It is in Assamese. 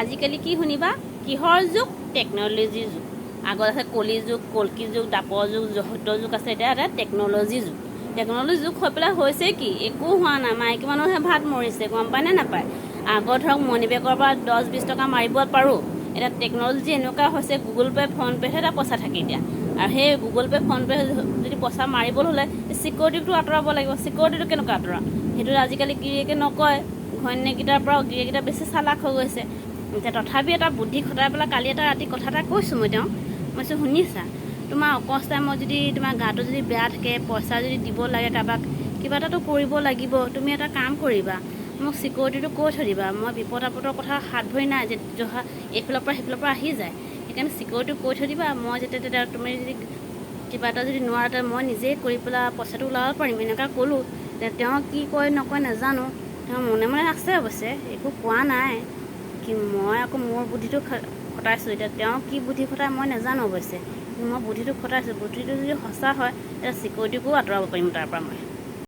আজিকালি কি শুনিবা? কিহৰ যুগ? টেকন'লজিৰ যুগ। আগত আছে কলি যুগ, কল্কি যুগ, দ্বাপৰ যুগ, সত্য যুগ আছে, এতিয়া এটা টেকন'লজি যুগ। টেকন'লজি যুগ হৈ পেলাই হৈছে কি? একো হোৱা নাই। মাইকী মানুহে ভাত মৰিছে, গম পায়নে নাপায়? আগত ধৰক মানি বেগৰ পৰা 10-20 টকা মাৰিব পাৰোঁ। এতিয়া টেকন'লজি এনেকুৱা হৈছে, গুগল পে', ফোনপে'তহে এটা পইচা থাকে এতিয়া। আৰু সেই গুগল পে', ফোনপে' যদি পইচা মাৰিবলৈ হ'লে চিকিউৰিটিটো আঁতৰাব লাগিব। চিকিউৰিটিটো কেনেকুৱা আঁতৰাম? সেইটো আজিকালি গিৰিয়েকে নকয়। ঘৈণীয়েককেইটাৰ পৰাও গিৰিয়েকেইটা বেছি চালাক হৈ গৈছে এতিয়া। তথাপি এটা বুদ্ধি খটাই পেলাই কালি এটা ৰাতি কথা এটা কৈছোঁ মই তেওঁক। মই কৈছোঁ, শুনিছা, তোমাৰ অকচ টাইমত যদি তোমাৰ গাটো যদি বেয়া থাকে, পইচা যদি দিব লাগে কাৰোবাক, কিবা এটাতো কৰিব লাগিব। তুমি এটা কাম কৰিবা, মোক চিকিউৰিটিটো কৈ থৈ দিবা। মই বিপদ আপদৰ কথা হাত ভৰি নাই যে জহা এইফালৰ পৰা সেইফালৰ পৰা আহি যায়। সেইকাৰণে চিকিউৰিটিটো কৈ থৈ দিবা। মই যেতিয়া তেতিয়া তুমি যদি কিবা এটা যদি নোৱাৰা, তেতিয়া মই নিজেই কৰি পেলাই পইচাটো ওলাব পাৰিম। এনেকুৱা ক'লোঁ। তেওঁ কি কয় নকয় নাজানো। তেওঁ মনে মনে আছে অৱশ্যে, একো কোৱা নাই। কি মই আকৌ মোৰ বুদ্ধিটো খটাইছোঁ। এতিয়া তেওঁ কি বুদ্ধি খটাই মই নাজানো অৱশ্যে। মই বুদ্ধিটো খটাইছোঁ। বুদ্ধিটো যদি সঁচা হয়, তেতিয়া চিকিউৰিটিকো আঁতৰাব পাৰিম তাৰ পৰা মই।